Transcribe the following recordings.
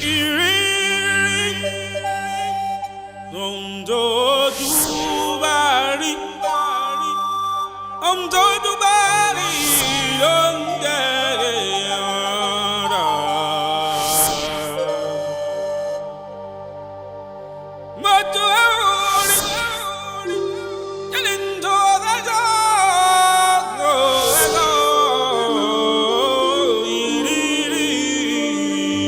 Ìrírí ohun tójú bá rí, ohun tójú bá rí ló ń tẹ̀lé ọ̀rọ̀. Mojú rí, kíni tó dájọ́ ẹ̀kọ́ ìrírí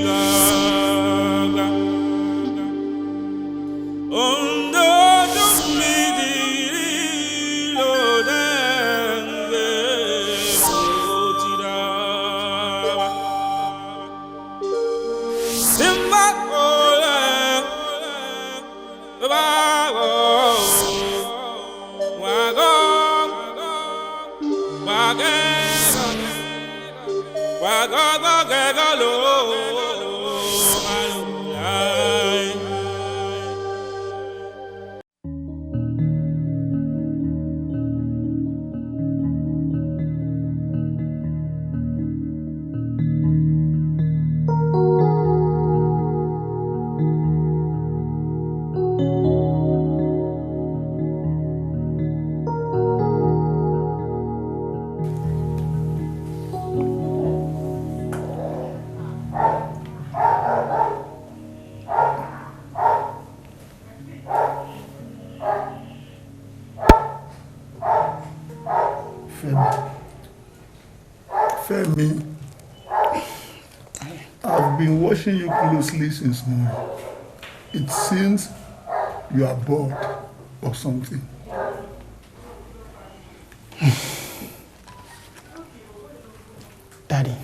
làgbà. Ohun tójú mi ti rí ló dé ń gbé mo ti dá wa. Tí n bá wọlé, tó bá wọ̀ wá gọ́, wá gẹ́gọ́, wá gọ́gọ́ gẹ́gọ́ ló máa lò láì. Fẹ́mi, Fẹ́mi, I've been watching you closely since morning. It seems you are bored or something. Daddy,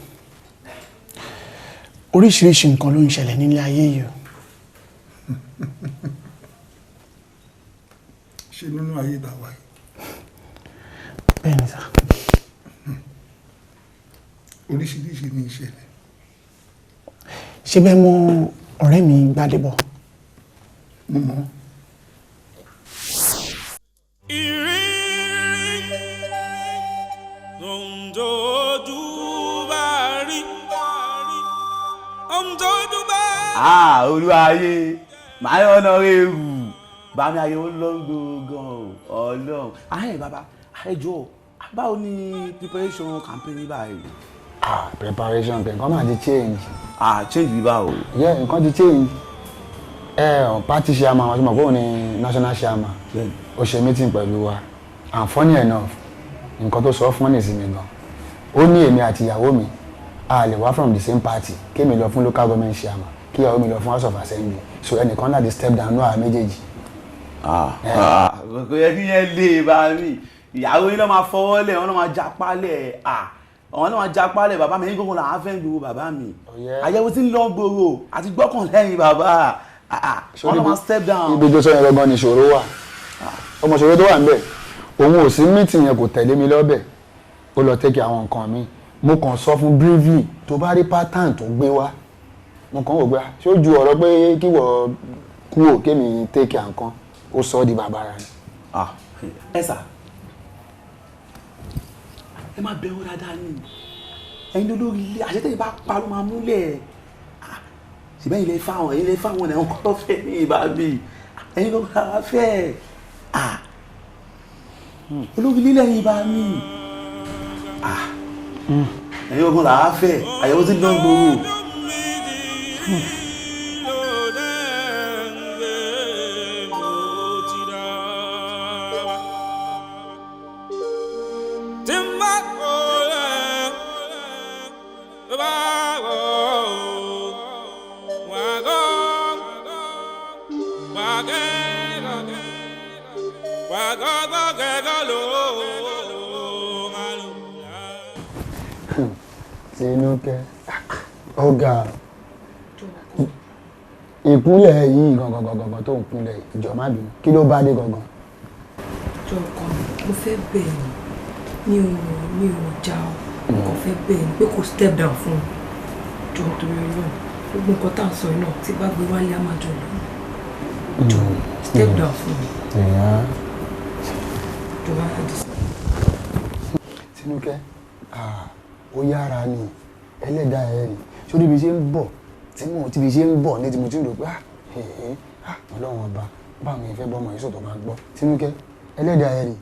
oríṣiríṣi nǹkan ló ń ṣẹlẹ̀ nílé ayé yìí o. Ṣé nínú ayé tàwa yìí? Bẹ́ẹ̀ ni sà. Oríṣiríṣi ní ìṣẹ̀lẹ̀. Ṣé bẹ́ẹ̀ mọ ọ̀rẹ́ mi Gbádébọ̀? Mo mọ̀. Ìrírí ohun tójú bá rí, ohun tójú bá Ah, olúwaayé màá yọ ọ̀nà ewu bàmí ayé ó lọ gbogbo ọlọ́run. Ahẹ́ bàbá, ẹ jọ̀ọ́, báwo ni preparation campaign báyìí? Ah, preparation pé nǹkan máa ti change. Ah, change bí báwo? Yeah, nǹkan ti change. Ẹ ọ̀ party chairman wa, ṣe mọ̀ pé òun ni national chairman. Ó ṣe meeting pẹ̀lú wa, and funny enough, nǹkan tó sọ funny sí mi gan. Ó ní èmi àti ìyàwó mi a lè wá from the same party, kémi lọ fún local government chairman, kí ìyàwó mi lọ fún House of Assembly, so ẹnìkan láti step down ní àwọn méjèèjì. Ah, kò yẹ kí yẹn lè bá mi. Ìyàwó yín ló máa fọwọ́ lẹ̀, wọ́n ló máa japá lẹ̀. Ah, àwọn ló máa japá lẹ̀. Bàbá mi, yín gbogbo làwọn fẹ́ gbogbo bàbá mi. Àyẹ̀wò tí ń lọ gbòòrò àti gbọ́kàn lẹ́yìn bàbá. Ah, wọ́n ló máa step down. Ibi tó sọ yẹn gangan ni ìṣòro wà. Ọmọ ìṣòro tó wà ń bẹ̀, òun ò sí meeting yẹn, kò tẹ̀lé mi lọ́bẹ̀, ó lọ take àwọn nǹkan mi. Mo kàn sọ fún briefly, tó bá rí pattern tó gbé wá, mo kàn wò pé ṣé ó ju ọ̀rọ̀ pé kí wọ́n kúrò kémi take nǹkan, ó sọ ọ́ di bàbàrà ni. Ah, ẹ sà, ẹ má bẹ̀ wọ́n dáadáa ni. Ẹ̀yin lórí ilé, àṣetẹ̀yìn bá pa ló máa múlẹ̀. Ṣùgbọ́n ẹ̀yin lè fáwọn, ẹ̀yin lè fáwọn ẹ̀ wọ́n kọ́ fẹ́ ní ìbá mi, ẹ̀yin ló kára fẹ́. Ah, olórí ilé ẹ̀yin bá mi. Ah, ẹ̀yin ogun làá fẹ́, àyẹ̀wò tí ń dán gbòòrò. Ló dé ń gbé mo ti dá wa. Tí n bá wọlé, tó bá wọ̀ wá gọ́, wá gẹ́gọ́, wá gọ́gọ́ gẹ́gọ́ ló máa lò láì. Tinúkẹ́, ọ̀gá, ìkúnlẹ̀ yìí gangan gangan tó ń kúnlẹ̀, ìjọ má bínú, kí ló bá dé gangan? Jọ ọkọ mi, mo fẹ́ bẹ̀ ẹ́ ni. Mi ò já ọ, mo kàn fẹ́ bẹ̀ ẹ́ ni pé kò step down fún mi. Jọ, torí Ọlọ́run, gbogbo nǹkan tá à ń sọ yìí náà, tí bá gbé wálé, á máa jọ lọ. Jọ, step down fún mi. Jọ wá dì. Tinúkẹ́, ah, ó yára ni ẹlẹ́dàá ẹ̀ ni sórí ibi ṣe ń bọ̀. Tí mo ti fi ṣe ń bọ̀ ní tí mo ti ń rò pé Ọlọ́run ọba bá mi fẹ́ bọ́mọ yìí sọ̀tọ̀ máa gbọ́. Tinúkẹ́ ẹlẹ́dàá ẹ̀ rè.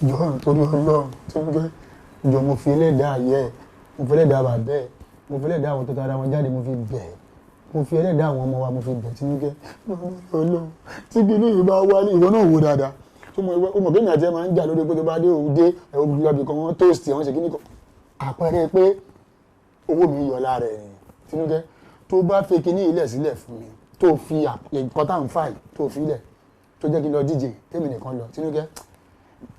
Jọ̀ọ́ nítorí Ọlọ́run Tinúkẹ́ jọ̀ọ́ mo fi ẹlẹ́dàá yẹ ẹ̀, mo fi ẹlẹ́dàá bàbá ẹ̀, mo fi ẹlẹ́dàá àwọn tó tara wọn jáde mo fi bẹ̀ ẹ́, mo fi ẹlẹ́dàá àwọn ọmọ wa mo fi bẹ̀ Tinúkẹ́. Ọlọ́run tí kinní yìí bá wálé ìwọ náà wò dáadáa. Tó mọ ìwọ mọ̀ kéèyàn àti ẹ máa ń jà lórí pé tó bá dé òde ẹ̀ lọ́bì kan wọ́n tóòsì wọ́n ṣe kíní kan. Àpẹẹrẹ pé owó mi yọ lára ẹ̀ nìyẹn. Tinúkẹ́ tó bá fi kinní ilẹ̀ sílẹ̀ fún mi tó fi nǹkan tá à ń fà yìí tó fi ilẹ̀ tó jẹ́ kí n lọ díje tèmi nìkan lọ Tinúkẹ́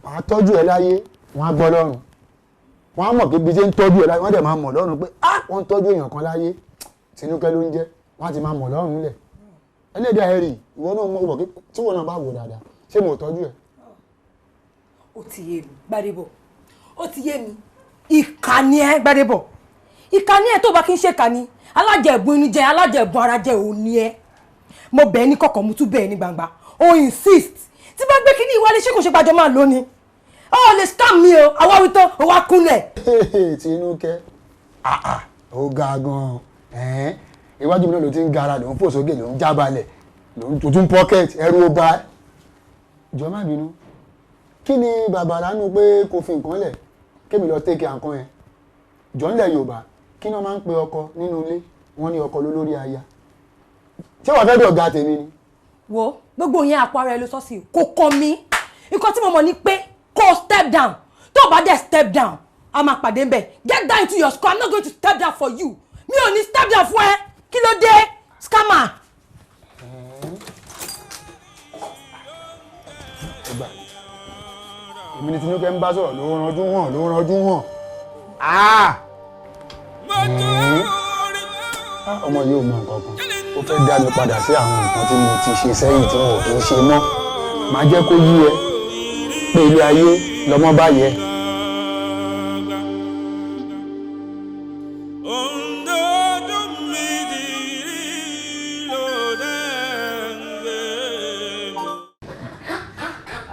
màá tọ́jú ẹ láyé wọ́n á gbọ́ lọ́rùn wọ́n á mọ̀ pé bí ṣe ń tọ́jú ẹ láyé wọ́n dẹ̀ máa mọ̀ lọ́rùn pé á wọ́n ń tọ́jú èèyàn kan láyé Tinúkẹ́ ló ń jẹ́ wọ́n á ti máa mọ̀ lọ́rùn lẹ̀ ẹlẹ́dàá ẹ rì ìwọ náà mọ̀ pé tí wọ́n náà bá wò dáadáa ṣé mo tọ́jú ẹ. Ó ti yé mi Gbádébọ̀, ó ti yé mi, ìkà ni ẹ Gbádébọ̀, ìkà ni ẹ tó bá kí n ṣe kà ni alájẹ̀bùn inú jẹ alájẹ̀bùn ara jẹ òun ni ẹ. Mo bẹ̀ ẹ́ ní kọ̀kọ̀ mo tún bẹ̀ ẹ́ ní gbangba, o insist tí bá gbé kíní ìwálé ṣé kò ṣe gbàjọ máa lónìí ó lè scam mi o àwa wí tán o wá kúnlẹ̀. Tinúkẹ́ ó ga gan-an iwájú mi náà ló ti ń gara ló ń fò sókè ló ń jábalẹ̀ ló ń tún pocket ẹrú ó bá jọ má bínú kí ni bàbá ránú pé kò fi nǹkan lẹ̀ kémi lọ tẹ́kẹ̀ àǹkan yẹn jọ ńlẹ̀ Yorùbá kí ni wọ́n máa ń pe ọkọ nínú ilé wọ́n ní ọkọ lólórí aya ṣé wàá fẹ́ dé ọ̀gá tèmi ni. Wo gbogbo yẹn àpò ara ẹ ló sọ sí kò kàn mí nǹkan tí mo mọ̀ ni pé kó o step down tó o bá dẹ̀ step down a máa pàdé ńbẹ̀. Get down into your school, I'm not going to step down for you, mi ò ní step down fún ẹ, kí ló dé scammer. Ẹgbà èmi ni Tinúkẹ́ ń bá sọ̀rọ̀ ló ranjú hàn ló ranjú hàn. Ọmọ yìí ò mọ nǹkan kan ó fẹ́ dá mi padà sí àwọn nǹkan tí mo ti ṣe sẹ́yìn tí wọn ò kí ń ṣe mọ́. Màá jẹ́ kó yí ẹ pé ilé ayé lọmọ bá yẹ.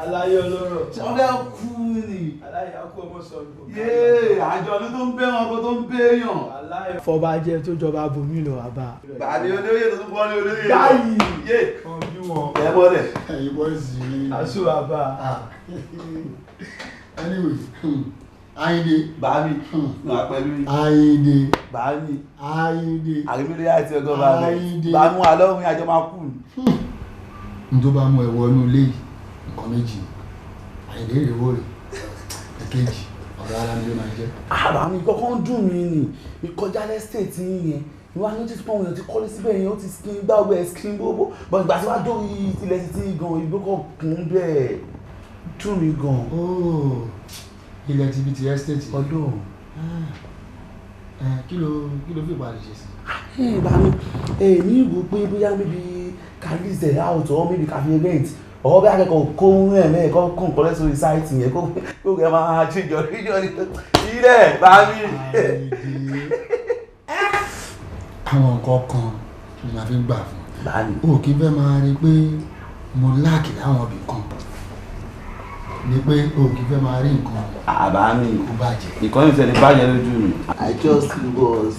Aláyé ọlọ́rọ̀. Wọ́n fẹ́ kú ni. Aláyé akú ọmọ sọ̀rọ̀. Yéè àjọ ọdún tó ń bẹ́ wọn kó tó ń béèyàn. Aláyé fọbajẹ tó jọba bòmí lọ àbá. Bàbí olóyè tó tún bọ́ ní olóyè. Báyìí. Yé. Kan bí wọn. Ẹ bọ́lẹ̀. Ẹ̀yin bọ́ìsì mi. Àṣù àbá. Anyway, Ayinde. Bàámi. Nà pẹ̀lú. Ayinde. Bàámi. Ayinde. Àrímílẹ̀ àti ọgọ́ bàbá. Ayinde. Bàámu alọ́run àjọ máa kú. N tó bá mú ẹ wọnú ilé yìí nǹkan méjì Àyìndé ìrèwò rè èkejì ọ̀rọ̀ ara mi ló máa jẹ́. Àbá mi kọ́kọ́ ń dùn mí ni ìkọjá lẹ́sítẹ̀tì yẹn ni wàá notice pé àwọn èèyàn ti kọ́lé síbẹ̀ yẹn ó ti skin gbàgbé ẹ̀ skin gbogbo but ìgbà tí wàá dórí ilẹ̀ títí gan igbó kan kún bẹ́ẹ̀ dùn mí gan. Ilẹ̀ ti bi ti estate. Ọdún. Kí ló fi ìparí ṣe sí. Ìbá mi èmi rò pé bóyá maybe ká lease it out or maybe ká fi rent ọwọ́ bí akẹ́kọ̀ọ́ kó ń rẹ̀ mẹ́ẹ̀kọ́ kó nǹkan lẹ́sọ̀ sáìtì yẹn kó kó máa ṣe jọ̀rí ilẹ̀ bá mi. Àwọn nǹkan kan ni màá fi ń gbà fún o kì í fẹ́ máa rí i pé mo láàkì láwọn ibì kan ni pé o kì í fẹ́ máa rí nǹkan. Àbá mi kó bàjẹ́. Ìkànnì ìfẹ́ ni bàjẹ́ lójú mi. I just was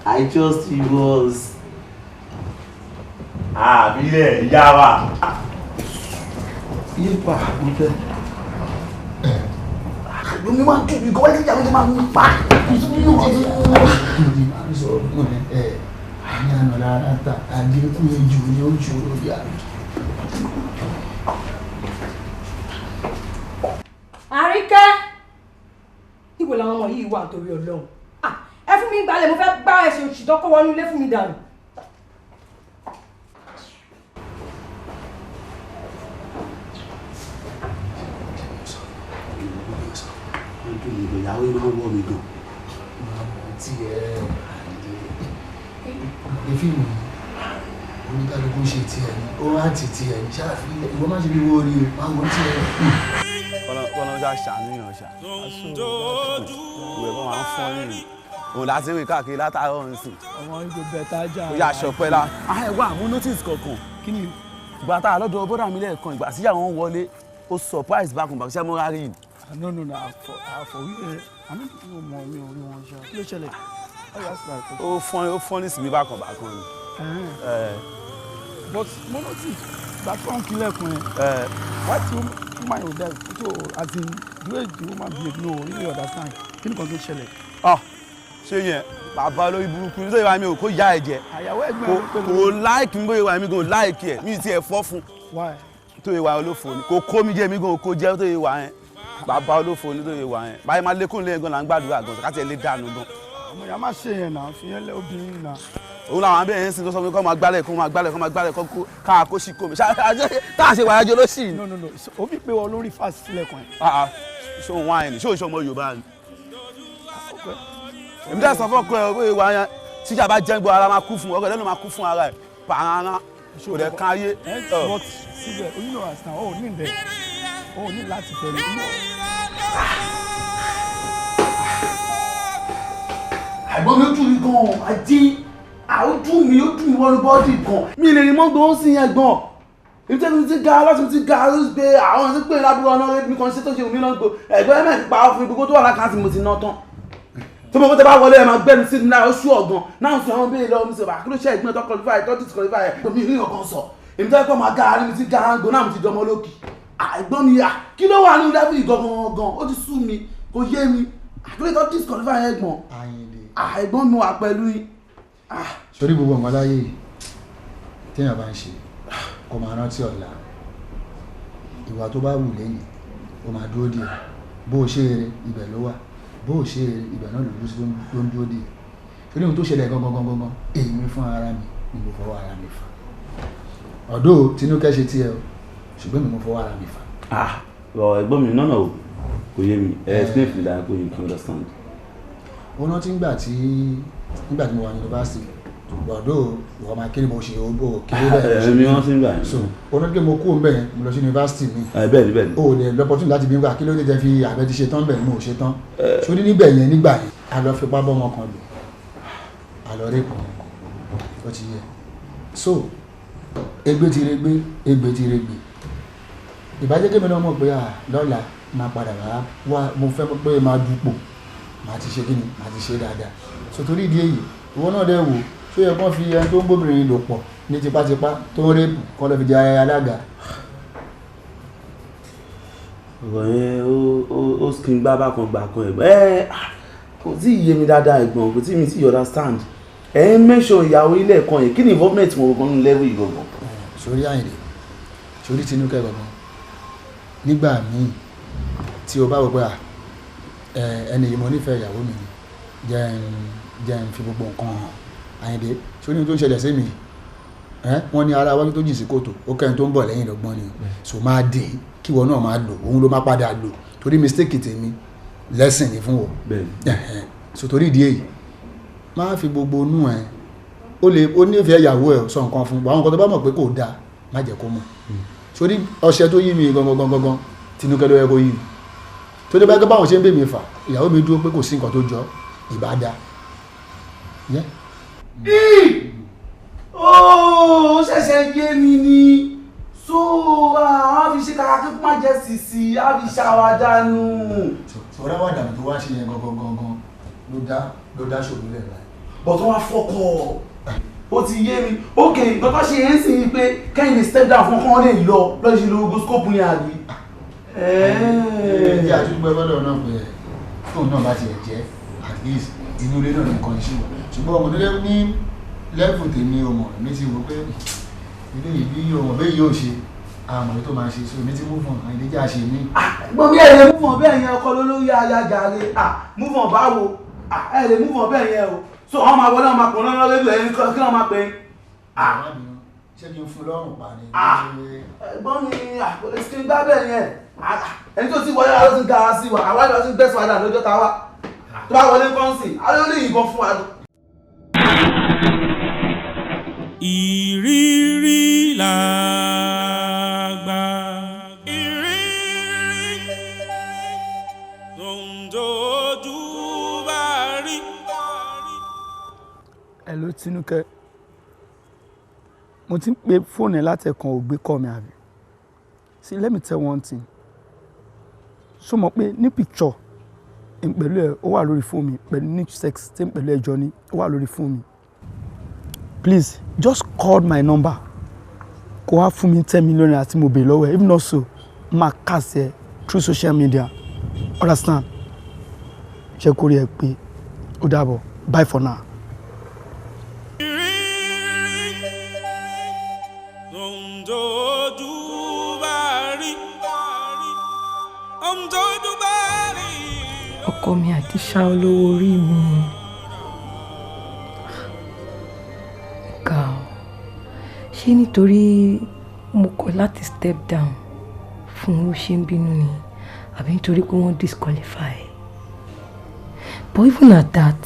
I just was. Àbílẹ̀ ìyá wa. Yípa mo fẹ́. Omi máa ń dùn mí gan, wáyé ìyàwó máa ń pa. Ní àná lára ta àdínkù ejò ni ó ṣòro bí àrùn. Àríkẹ́, níbo làwọn ọmọ yìí wà nítorí Ọlọ́run? Ẹ fún mi gbalẹ̀, mo fẹ́ gbá ẹsẹ̀ òṣì tó kó wọnú ilé fún mi dànù. Ìyàwó yìí máa ń wọ́ mi gan. Tí ẹ ní fíìmù oníkálukú ṣe tiẹ̀ ni ó wá ti tiẹ̀ ní ṣáàfihàn ìwọ má ṣe bí wọ́n rí o máa wọ́n tiẹ̀. Kọ́lọ́ ṣá ṣàníyàn ṣá. Ìwé kan máa ń fọ́n nìyí. Òun láti rí káàkiri látàárọ̀ nsìn. Ọmọ igbó bẹ̀tà jà. Ó yà aṣọ pẹ́ la. Ẹ wá àmú notice kankan. Kí ni? Ìgbà tá a lọ́dọ̀ bọ́dà mi lẹ́ẹ̀kan ìgbà síyàwó wọn wọlé ó surprise bákan bàkúṣẹ́ mọ́ra rí. No, no, no, àfọwí ẹ, àmì mi ò mọ̀ mi ò rí wọn ṣá. Kí ló ṣẹlẹ̀? Ó fọ́n ní sinmi bákan bákan ni. But mo notice that one kílẹ̀kùn yẹn. Why the woman you there so as in the way the woman behave, no really understand. Kí ni kan tó ṣẹlẹ̀? Ah, ṣé yẹn bàbá olórí burúkú nítorí ìwà mi ò kó ìyá ẹ jẹ. Àyàwó ẹ̀gbọ́n ẹ̀ ló pè Kò láìkì mi bóyá ìwà mi gan láìkì ẹ̀, mi ti ẹ̀ fọ́ fún. Why? Tó ìwà olófo ni kò kó mi jẹ, mi gan kó jẹ tó ìwà yẹn. Bàbá olófo ni tó ìwà yẹn. Báyìí máa lékún lẹ́yìn gan là ń gbàdúrà gan káti ẹ̀ lé dànù gan. Ọmọ ìyá má ṣe yẹn náà, fi yẹn lé obìnrin náà. Òun làwọn abẹ́rẹ́ yẹn sì tó sọ pé kọ́ máa gbálẹ̀, kọ́ máa gbálẹ̀, kọ́ máa gbálẹ̀, kọ́ kó káà kó sì kó mi. Tá a ṣe wàyájọ́ ló sì. No, no, no, ó bí pé wọ́n lórí fásitì sílẹ̀kùn ẹ̀. Ṣé òun wá ẹni? Ṣé òun ṣe ọmọ Yorùbá ni? Èmi dẹ́ sọ fún ọkọ ẹ pé ìwà yẹn tíjà bá jẹ́ ń gbọ́ ara máa kú fún ọkọ ẹ lẹ́nu máa kú fún ara ẹ̀ pààrà kò dẹ̀ kan ayé. But síbẹ̀ you know as na o ní bẹ̀ o ní láti tẹ̀lé. Àìgbọ́n mi ó dùn mí gan-an, ajé ó dùn mí, ó dùn mí wọnú bọ́ọ̀dì gan. Mi lè rí mọ́gbọ́n ó sì yẹn gan. Ibi tẹ́lẹ̀ ti ga láti ti ga ló gbé àwọn tí pé lábúrò ọ̀nà rẹ̀ mi kan ṣe tó ṣe omi náà gbò. Ẹ̀gbọ́n ẹ̀ mẹ́rin pa á fún mi gbogbo tó wà lákàntì mo ti ná tán. Tó mọ̀ pé tẹ́ bá wọlé ẹ̀ máa gbẹ́nu sí mi lára oṣù ọ̀gàn náà sọ àwọn béèrè lọ́wọ́ mi sọ kí ló ṣe ẹ̀gbọ́n tó qualify tó disqualify ẹ̀ mi rí ọ̀kan sọ. Èmi tó yẹ kó máa ga ni mi ti ga ń gbò náà mi ti dọmọ lókì. Ẹ̀gbọ́n mi à kí ló wà ní level yìí gangan gan, ó ti sú mi, kò yé mi. Àkílẹ̀ tó disqualify ẹ̀gbọ́n. Ẹ̀gbọ́n mi wà pẹ̀lú yín. Torí gbogbo nǹkan láyé téèyàn bá ń ṣe kó máa rántí ọ̀la, ìwà tó bá wù lẹ́yìn ó máa dúró díẹ̀, bó o ṣe eré ibẹ̀ ló wà, bó o ṣe eré ibẹ̀ náà ló ń dúró díẹ̀. Torí ohun tó ṣẹlẹ̀ gangan gangan gangan èmi fún ara mi ni mo fọwọ́ ara mi fà. Ọ̀dọ́ Tinúkẹ́ ṣe tiẹ̀ o, ṣùgbọ́n mi mo fọwọ́ ara mi fà. Ẹ̀gbọ́n mi nọ́nà o kò yé mi, ẹ explain fún mi dáa kó yé mi kí n understand. Ó rántí nígbà tí mo wà ní yunifásitì, ọ̀dọ́ ìwọ máa kéré mo ṣe owó kéré bẹ́ẹ̀. Èmi wọ́n ti ń gbà yẹn. So ó rántí pé mo kú òun bẹ́ẹ̀, mo lọ sí yunifásitì mi. Bẹ́ẹ̀ ni bẹ́ẹ̀ ni. O lè lọ́pọ̀tún láti bí n gbà kí ló dé tẹ fi àbẹ ti ṣe tán bẹ́ẹ̀ ni mo ò ṣe tán. Sórí níbẹ̀ yẹn nígbà yẹn a lọ fipá bọ́ ọmọ kan lò, a lọ rẹ́pọ̀ ọmọ kan, ó ti yẹ. So egbe ti regbe, egbe ti regbe. Ìbájẹ́ kémi náà mọ̀ pé lọ́la máa padà wá, mo fẹ́ pé máa dupò, màá ti ṣe kí ni, màá ti ṣe dáadáa. So torí ìdí èyí ìwọ náà dẹ̀ wò ṣó yẹ kán fi ẹni tó ń bóbìnrin lò pọ̀ ní tipátipá tó ń rẹ́pù kán lọ fi jẹ alága. Ọ̀rọ̀ yẹn ó skin gbá bákan gbà kan ẹ̀gbọ́n ẹ̀ kò tí ì yé mi dáadáa ẹ̀gbọ́n, kò tí mi ti understand. Ẹ̀ ń mention ìyàwó ilé ẹ̀kan yẹn, kí ni involvement wọn gangan nínú level yìí gangan? Sórí Àyìndé, sórí Tinúkẹ́ gangan nígbà míì tí o bá wò pé ẹni yìí mo nífẹ̀ẹ́ ìyàwó mi ni, jẹ́ n fi gbogbo nǹkan hàn. Àyìndé, sórí ohun tó ń ṣẹlẹ̀ sí mi, wọ́n ní ara wájú tó jìn sí kòtò, ó kẹ́ni tó ń bọ̀ lẹ́yìn lọ́gbọ́n ni o. So máa dé kí ìwọ náà máa lò, òun ló máa padà lò, torí mistake tèmi lẹ́sìn ni fún o. So torí ìdí èyí má fi gbogbo inú ẹ, ó lè ó nífẹ̀ẹ́ ìyàwó ẹ sọ nǹkan fún un, àwọn nǹkan tó bá mọ̀ pé kò dáa má jẹ́ kó mọ̀. Sórí ọṣẹ tó yí mi gangan gangan gangan Tinúkẹ́ ló yẹ kó yí mi. Tó dé bá gbé báwọn ṣe ń bè mí fà, ìyàwó mi dúró pé kò sí nǹkan tó jọ ìbá dáa. Ó ṣẹ̀ṣẹ̀ yé mi ni. So a fi ṣe kàkà kí má jẹ́ sìsì, a fi ṣàwádà nù. Sọ̀rọ̀ àwàdà tó wá ṣe yẹn gangan gangan ló dá ṣòro lẹ̀ báyìí. Bọ̀ tó wá fọkọ̀ ó ti yé mi. Ok, nǹkan tó ṣe yẹn sì ni pé kẹ́yìn lè step down fún ọkàn lè lọ lọ́ọ́ ṣe lo scope yẹn àbí. Ẹ jẹ́ àtúgbò ẹgbẹ́ náà pé fóònù náà bá tiẹ̀ jẹ́ at least inú ilé náà nìkan iṣu wà. Ṣùgbọ́n ọmọ nílé ní lẹ́fù tèmi o mọ̀, mi ti wò pé ilé yìí bí o mọ̀ bẹ́ẹ̀ yóò ṣe àmọ̀ tó máa ṣe, so èmi ti move on, àìlè jẹ́ àṣẹ mi. Gbọ́n mi ẹ̀ lè move on bẹ́ẹ̀ yẹn, ọkọ lólórí aya jàre, move on báwo, ẹ̀ lè move on bẹ́ẹ̀ yẹn o. So àwọn máa wọlé, àwọn máa pọ̀ lọ́nà lórí ẹ̀yìn kí wọ́n máa pè é. Ṣé kí n fún lọ́rùn pa ni? Ẹ̀gbọ́n mi kò lè ṣe gbá bẹ́ẹ̀ yẹn. Ẹni tó ti wọlé wa ló ti gara sí wa, àwa ni wọ́n ti gbẹ́sọ̀ wájà lọ́jọ́ ta wa. Tó bá wọlé kọ́ńsì, á ló lè yìnbọn fún wa. Ìrírí làgbà. Ìrírí ohun tójú bá rí. Hello Tinúkẹ́, mo ti ń pe fóònù ẹ látẹ̀kan ò gbé kọ́ mi àbí? See, let me tell one thing. Ṣó mọ̀ pé ní picture Pẹ̀lú ẹ̀ ó wà lórí fóònù mi, pẹ̀lú nick sex tí pẹ̀lú ẹjọ́ ni ó wà lórí fóònù mi. Please just call my number. Kó wá fún mi 10 million naira tí mo béèrè lọ́wọ́ ẹ̀. If not so, máa kà sí ẹ through social media. Understand? Ṣé kó rí ẹ pé ó dàbọ̀. Bye for now. Ohun tójú bá rí, ohun tójú bá rí. Ọkọ mi Àdìsá, olówó orí mi, ga ọ. Ṣé nítorí mo kọ̀ láti step down fún ló ṣe ń bínú ni, àbí nítorí pé wọ́n disqualify? But even at that,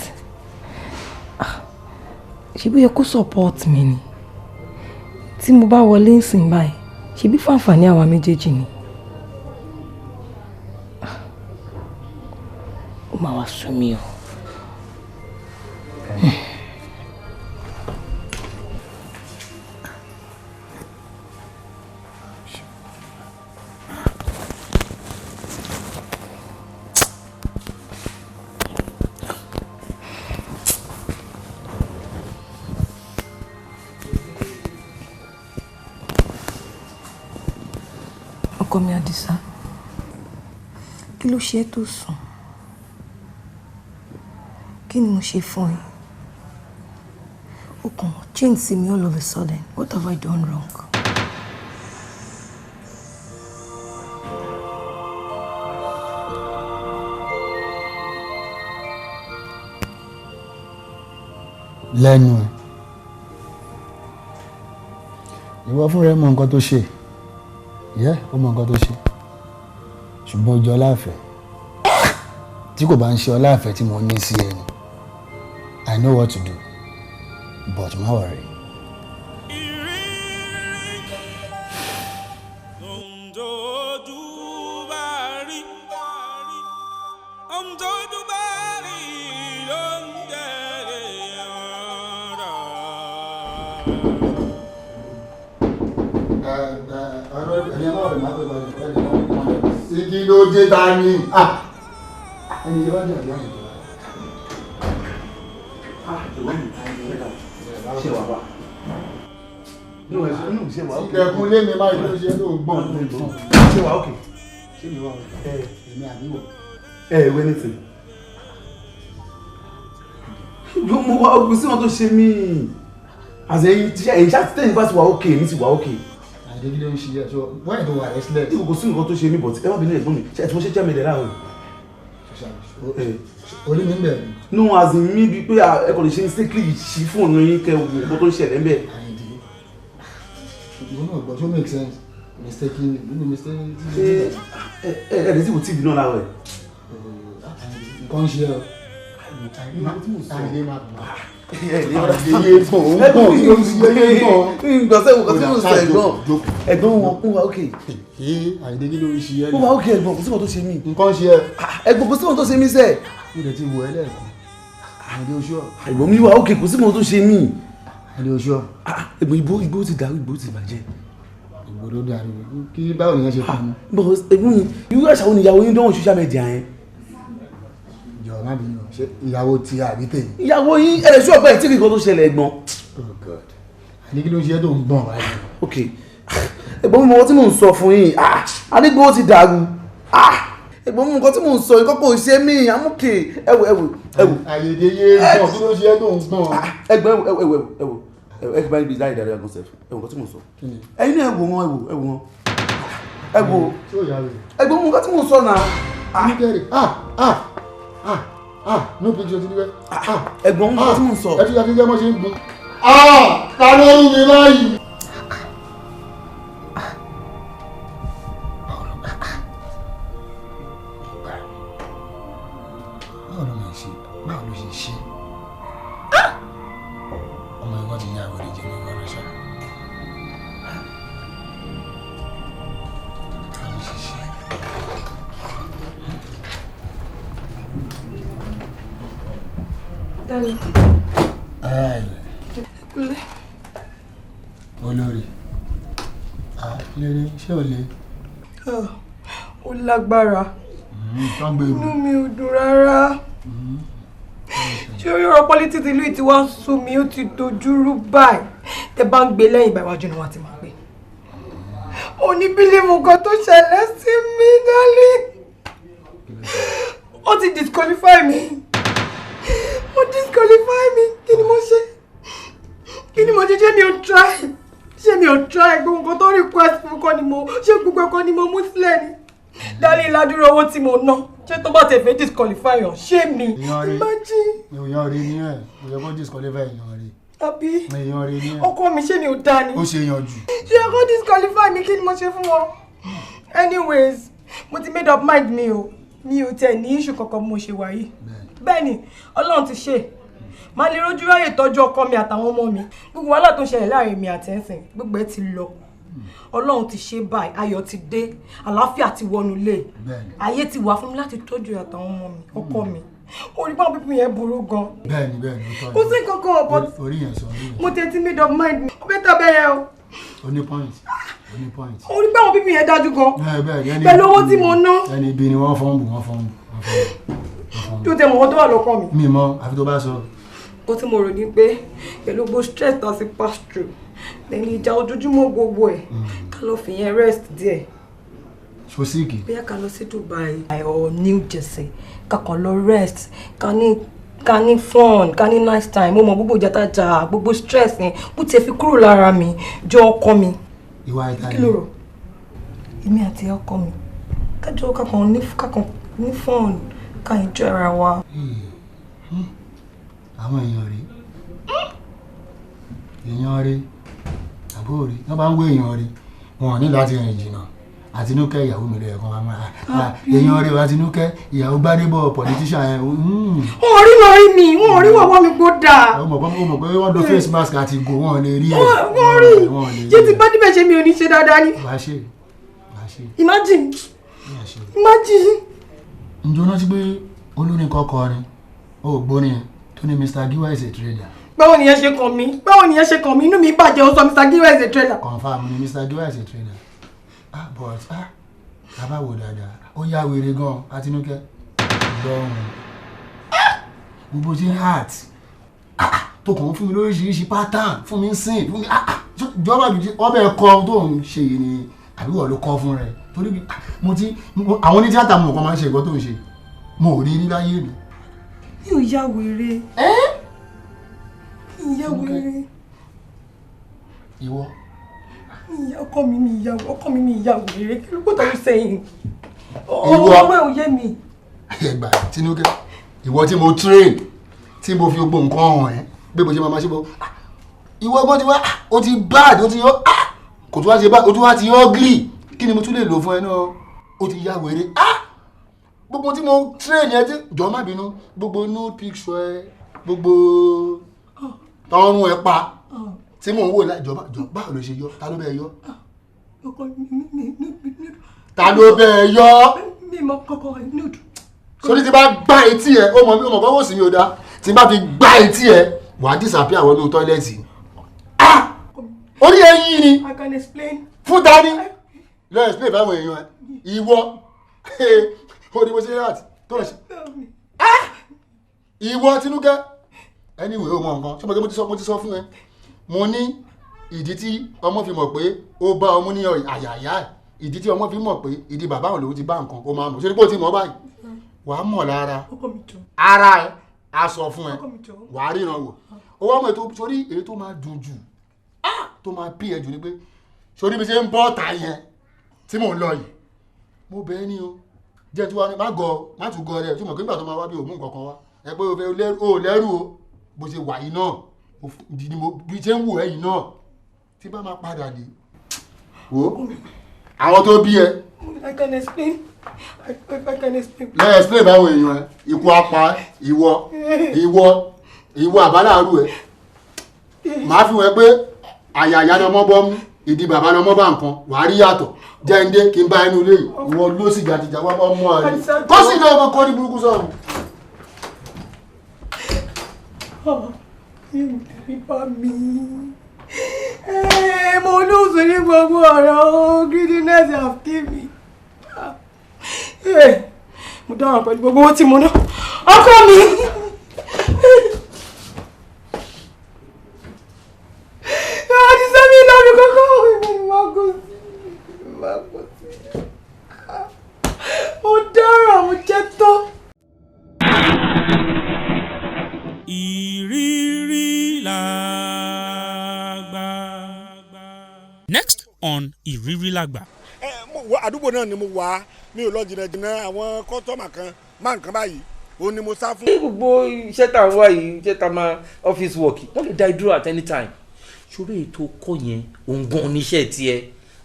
ah, ṣé bó yẹ kó support mi ni? Tí mo bá wọlé ń sìn báyìí, ṣe bí fàǹfààní àwa méjèèjì ni. Ah, ó máa wá sú mi o. Ọkọ mi Àdìsá, kí ló ṣe é tó sùn? Kí ni mo ṣe fún ẹ? O kàn change sí mi all of a sudden. What have I done wrong? Lẹ́nu ẹ̀, ìwọ fúnra ẹ mọ nǹkan tó ṣe yẹ, ó mọ nǹkan tó ṣe, ṣùgbọ́n ojú ọláàfẹ́ tí kò bá ń ṣe ọláàfẹ́ tí mo ní sí ẹ ni. I know what to do, but má worry. Ohun tójú bá rí, ohun tójú bá rí ló ń jẹ́ ọ̀rọ̀. Igi ló dé ta ni? Ẹni yóò dé ọ̀dọ́ yìí. Ṣé wàá wà? Ṣé wàá okay? Ilẹ̀kùn lé mi báyìí ló ṣe ló gbọ̀n. Ṣé wàá okay? Ṣé mi wà ó? Èmi àbíwọ̀. Ẹ ẹ wẹ́ ní tì. Mo wá ogun sí wọn tó ṣe mí. Àti ẹyin tí ẹyin ṣáà tẹ́yìn bá ti wà okay, èmi ti wà okay. Àìdè, kí ló ń ṣe ẹ? So why do I restless? Kò sí nǹkan tó ṣe mí, but ẹ má bínú, ẹ̀gbọ́n mi. Ṣé ẹ ti mo ṣe jẹ́ mi dẹ̀ láàrọ̀? Orí mi ń bẹ̀rù. No, as in mi bíi pé ẹ kò lè ṣe mistakenly ṣí fóònù yín kẹ wo nǹkan tó ń ṣẹlẹ̀ ńbẹ̀. Àìdè, ìwọ náà gbọ́, ṣó make sense? Mistakenly nínú mistakenly. Ṣé ẹ ẹ ẹ lè tí kò tíì bínú láàrọ̀ ẹ̀? Nǹkan ń ṣe ẹ o. Àìdè, máa bọ̀. Àìdè yé gbọ̀n, ó ń gbọ̀n, ó ń ṣe yé gbọ̀n. Nǹkan sẹ́wọ̀n kan tí mo sọ, ẹ̀gbọ́n. Ẹ̀gbọ́n wọn ó wà okay. Àìdè, kí ló ń ṣe ẹ? Ó wà okay, ẹ̀gbọ́n, kò sí nǹkan tó ṣe mí. Nǹkan ń ṣe ẹ. Ẹ̀gbọ́n, kò sí nǹkan tó ṣe mí sẹ́ẹ̀. Mo dẹ̀ ti wò ẹ́ lẹ́ẹ̀kan. Àìdè, oṣù ọ̀. Ẹ̀gbọ́n mi wà okay, kò sí nǹkan tó ṣe mí. Àìdè, oṣù ọ̀. Ẹ̀gbọ́n, ìbò ti dàrú, ìbò ti bàjẹ́. Ìgboro dàrú kí báwo ni wọ́n ṣe fún mi? But ẹ̀gbọ́n mi, irú àṣà wo ni ìyàwó yín dánwò social media yẹn? Jọ̀ọ́ má bínú, ṣé ìyàwó ti àbí tèmi? Ìyàwó yín ẹ̀rẹ̀ sí ọ̀pẹ tí nǹkan tó ṣẹlẹ̀, ẹ̀gbọ́n. Oh God. Àní kí ló ń ṣe tó ń gbọ̀n báyìí? Ok, ẹ̀gbọ́n mi, mọ ohun tí mò ń sọ fún yín. Ah, adigbó ti dàrú. Ah, ẹ̀gbọ́n mi, nǹkan tí mò ń sọ yìí kọ́kọ́ ṣe mí. I'm okay. Ẹ wò, ẹ wò, ẹ wò. Àyèdè yé gbọ̀n, kí ló ń ṣe tó ń gbọ̀n? Ẹ̀gbọ́n, ẹ wò, ẹ wò, ẹ wò, ẹ kí bá níbi láì dáadáa gan sef. Ẹ wò nǹkan tí mò ń sọ. Ẹ̀yin náà, ẹ wò wọn, ẹ wò, ẹ wò wọn. Ẹ wò. Ṣé ò yá rẹ̀? Ẹ̀gbọ́n mi, nǹkan tí mò ń sọ náà. Ah ah ah ah, no picture ti níbẹ̀. Ah, ẹ̀gbọ́n, nǹkan tí mò ń sọ. Ẹ ti yà kí jẹ́ mọ́ ṣe ń gun. Ah, ta ló rú mi báyìí? Báwo ló máa ṣe? Báwo ló ṣe ṣe? Ọmọ ẹ̀gbọ́n ti yá àwòrán jẹ ní ọgbọ́n ṣá. Báwo ló ṣe ṣe? Darling. Ara ilẹ̀. Kúlẹ̀. Olórí. Ah, lórí, ṣé o lè? Ó lágbára. Inú mi ò dùn rárá. Ṣé orí ọ̀rọ̀ politics ìlú yìí ti wá sú mi, ó ti dojúrú báyìí. Tẹ bá ń gbé lẹ́yìn ìgbà iwájú ni wọ́n ti máa gbé. Mo ní bílíìfù kan tó ṣẹlẹ̀ sí mi, darling. Ó ti disqualify mi. Ó disqualify mi. Kí ni mo ṣe? Kí ni mo ṣe? Ṣé mi ò try? Ṣé mi ò try? Gbogbo nǹkan tó request fún kọ́ ni mo ṣé gbogbo ẹ̀kọ́ ni mo mú sílẹ̀ ni? Darling, ládùúrú owó tí mo ná. Ṣé tó bá tẹ̀ fẹ́ disqualify yàn? Ṣé mi? Imagine. Èèyàn rí ni ẹ̀, kò yẹ kó disqualify èèyàn rí. Àbí? Èèyàn rí ni ẹ̀. Ọkọ mi, ṣé mi ò dáa ni? Ó ṣe yan jù. Ṣé ọkọ disqualify mi, kí ni mo ṣe fún wọn? Anyways, mo ti made up mind mi o. Mi ò tẹ̀ ní issue kankan bí mo ṣe wà yìí. Bẹ́ẹ̀ni, Ọlọ́run ti ṣe. Màá lè rójú ráyè tọ́jú ọkọ mi àtàwọn ọmọ mi. Gbogbo wàhálà tó ń ṣẹlẹ̀ láàrin mi àti ẹ̀sìn, gbogbo ẹ̀ ti lọ. Ọlọ́run ti ṣe báyìí, ayọ̀ ti dé, àlàáfíà ti wọnú ilé. Ayé ti wà fún mi láti tọ́jú àtàwọn ọmọ mi, ọkọ mi. Orí báwọn pípín yẹn burú gan. Bẹ́ẹ̀ni, bẹ́ẹ̀ni, ó tọ́ Kò sí kankan, but orí yẹn sọ, orí yẹn. mo tẹ̀ ti made up mind mi. Ó better bẹ́ẹ̀ o. Ó ní point, ó ní point. Orí báwọn pípín yẹn dájú gan. Bẹ́ẹ̀ bẹ́ẹ̀. Pẹ̀lú owó tí mo ná. Ẹni ibi ni wọ́n fọ́nbù, wọ́n fọ́nbù, wọ́n fọ́nbù. Tó tẹ mọ̀ wọ́n tó wà lọ́kàn mi. Mi mọ, àfi tó bá sọ. Nǹkan tí mo rò ní pé pẹ̀lú gbogbo stress tá a ti pass through, lẹ́yìn ìjà ojoojúmọ́ gbogbo ẹ̀, ká lọ fi yẹn rest díẹ̀. Ṣo sick? Bóyá ká lọ sí Dubai or New Jersey, ká kàn lọ rest, ká ní fun, ká ní nice time. Mo mọ gbogbo ìjà tá a jà, gbogbo stress yẹn, bó tiẹ̀ fi kúrò lára mi, jọ ọkọ mi. Ìwà ìta Kí ló rò? Èmi àti ọkọ mi. Kájọ kákan ní fun, ká enjoy ara wa. Àwọn èèyàn rí. Èèyàn rí. Àbúrò rí. Wọ́n bá ń wé èèyàn rí. Wọn ò ní láti rìn jìnnà. Àtinúkẹ́ ìyàwó mi rẹ̀ kan máa èèyàn rí o, Àtinúkẹ́ ìyàwó Gbádébọ̀ politician yẹn. Wọn ò rí lórí mi, wọn ò rí wọ̀wọ́ mi gbó dáa. Ó mọ̀ pé wọ́n lo face mask àti ìgò, wọn ò lè rí ẹ̀. Wọ́n rí. Ṣé ti bá díbẹ̀ ṣe mi ò ní ṣe dáadáa ni? Wàá ṣe, wàá ṣe. Imagine. Wàá ṣe. Imagine. Ǹjẹ́ o rántí pé olórin kan kọrin, ó gbórin yẹn tó ní Mr. Giwa is a trader? Báwo nìyẹn ṣe kàn mí? Báwo nìyẹn ṣe kàn mí? Inú mi bàjẹ́, ó sọ Mr. Giwa is a trader. Confirm ni Mr. Giwa is a trader. Ah, but ah, bàbá wo dáadáa, ó yá wèrè gan, Àtinúkẹ́. Lọ́rùn. Gbogbo ṣe ń heart. Tó kàn ń fún mi lóríṣiríṣi pattern, fún mi ń sìn, fún mi jọba bìí ọbẹ̀ kọ tó ń ṣe yìí ni àbí wọ́n ló kọ́ fún rẹ̀? Torí mo ti àwọn onítíátà mo kàn máa ń ṣe nǹkan tó ń ṣe, mo ò rí rí láyé mi. Mi ò yá wèrè. Mi ò yá wèrè. Ìwọ. Ọkọ mi, mi ìyá ọkọ mi, mi ìyá wèrè. Kí ló gbọ́dọ̀ sẹ́yìn? Ìwọ. Ọmọ ẹ̀ ò yé mi. Ẹgbà Tinúkẹ́, ìwọ tí mo train, tí mo fi gbogbo nǹkan hàn ẹ́ bí mo ṣe máa ma ṣe bọ́, ìwọ gbọ́n ti wá, ó ti bad, ó ti yọ, kò tún wá ṣe bad, ó tún wá ti ugly. Kí ni mo tún lè lò fún ẹ náà? Ó ti ya wèrè. Gbogbo tí mo train ẹ tí jọ, má bínú, gbogbo nude picture ẹ, gbogbo tọrùn ẹ pa tí mò ń wò láì jọba jọ, báwo ló ṣe yọ? Ta ló bẹ́ẹ̀ yọ? Ọkọ mi mi mi mi. Ta ló bẹ́ẹ̀ yọ? Mi mọ kọkọ nude. Sórí tí bá gbá etí ẹ, ó mọ mi, ó mọ̀ bọ́wọ́ sí mi ò dá, tí bá fi gbá etí ẹ, wàá disappear wọnú toilet. Orí ẹ yí ni. I can explain. Fún ta ni lọ explain fáwọn èèyàn ẹ? Ìwọ ó ní bó ṣe rat tó ń ṣe ìwọ Tinúkẹ́. Anyway, ó mọ nǹkan ṣé mo ti sọ fún ẹ, mo ní ìdí tí ọmọ fi mọ̀ pé ó bá ọmú ní àyàyà ẹ̀, ìdí tí ọmọ fi mọ̀ pé ìdí bàbá òun lòun ti bá nǹkan, ó máa mọ̀. Ṣé ní kó ti mọ̀ báyìí, wàá mọ̀ lára Ọkọ mi jọ. ara ẹ á sọ fún ẹ. Ọkọ mi jọ. Wàá ríran wò ó, wá mọ̀ ètò sórí èyí tó máa dùn jù, tó máa bí ẹ jù ni pé sórí bí ṣe ń bọ́ ọ̀tá yẹn tí mò ń lọ yìí, mo bẹ̀ ẹ́ ní o, jẹ́ tí wàá má gọ, má tún gọ rẹ tí mo kí nígbà tó máa wá bí òmù nǹkan kan wá ẹ pé o fẹ́ o lẹ́rù o, bó ṣe wà yìí náà ni mo bí ṣe ń wò ẹ́ yìí náà tí bá máa padà dé wò àwọn tó bí ẹ. I can explain. I can explain. Lẹ́yìn explain báwọn èèyàn ẹ, ikú apá ìwọ, ìwọ, ìwọ àbáláàrú ẹ, màá fi wọn pé àyà ìyá ni ọmọ bọ́ mú, ìdí bàbá ni ọmọ bá nǹkan, wàá rí yàtọ̀. Jẹ́ǹdé kí n bá ẹnu ilé yìí, ìwọ ló sì gàdìjà wá ọmọ rẹ kó sì lọ́ọ́ mọ kọ́ ní burúkú sọ̀rọ̀. Bá mi. Mo lose ní gbogbo ọ̀rọ̀ o, greediness have killed me. Mo dáhùn pẹ̀lú gbogbo owó tí mo ná. Ọkọ mi. Àti sẹ́mi lọ́rùn kọ́kọ́. Ìbò ni máa kó sí. Máa kó sí. Mo dára, mo jẹ́ tán. Ìrírí làgbà. Next on Ìrírí Làgbà. Ẹ mo wọ àdúgbò náà ni mo wà, mi ò lọ jìnnà jìnnà, àwọn customer kan máa nǹkan báyìí òun ni mo sá fún. Gbogbo iṣẹ́ tá à ń wá yìí, iṣẹ́ tá a máa office work, wọ́n lè dá ẹ dúró at any time. Ṣòro ètò kọ́ yẹn, òǹgàn oníṣẹ́ tiẹ̀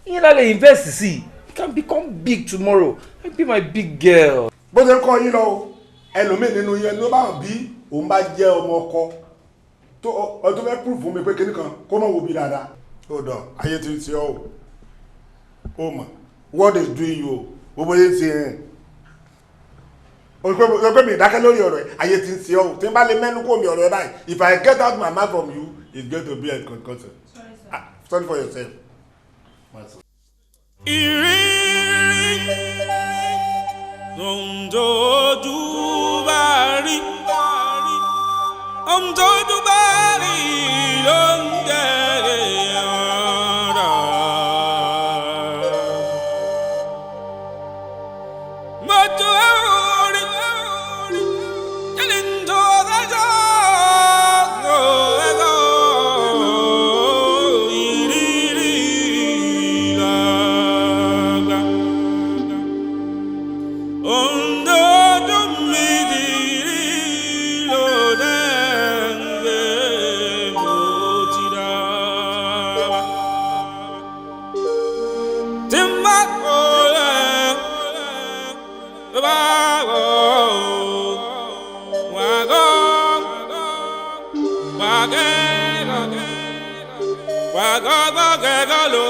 ìyẹn lálẹ́ invest sí, you can become big tomorrow and be my big girl. Bó ṣe ń kọ́ yín lọ o, ẹlòmíì nínú yẹn ló bá hàn bí òun bá jẹ́ ọmọ ọkọ tó ọ tó fẹ́ proof fún mi pé kinní kan kó mọ̀ wo bí dáadáa. Ó dọ̀ ayé ti ń ṣe ọ́ o, ó mọ̀ what is doing you o, gbogbo yẹn ń ṣe ẹ̀ o pé mi ìdákẹ́ lórí ọ̀rọ̀ ẹ̀, ayé ti ń ṣe ọ́ o, tí n bá lè mẹ́nu kó mi ọ̀rọ̀ ẹ̀ báyìí, if I get out my mouth from you, it's going to be a concussion. Ah, sorry for yourself. Ìrírí ohun tójú bá rí, ohun tójú bá rí ló ń jẹ́ ọ̀rọ̀. Mojú orí kíni tó dájọ́ ẹ̀rọ ìrírí làgbà. Ohun tójú mi ti rí ló dé ń gbé mo ti dá wa. Tí n bá kọ́ lẹ̀ tó bá wọ̀ wà gọ́ wà gẹ́gọ́ wà gọ́ gọ́ gẹ́gọ́ lò.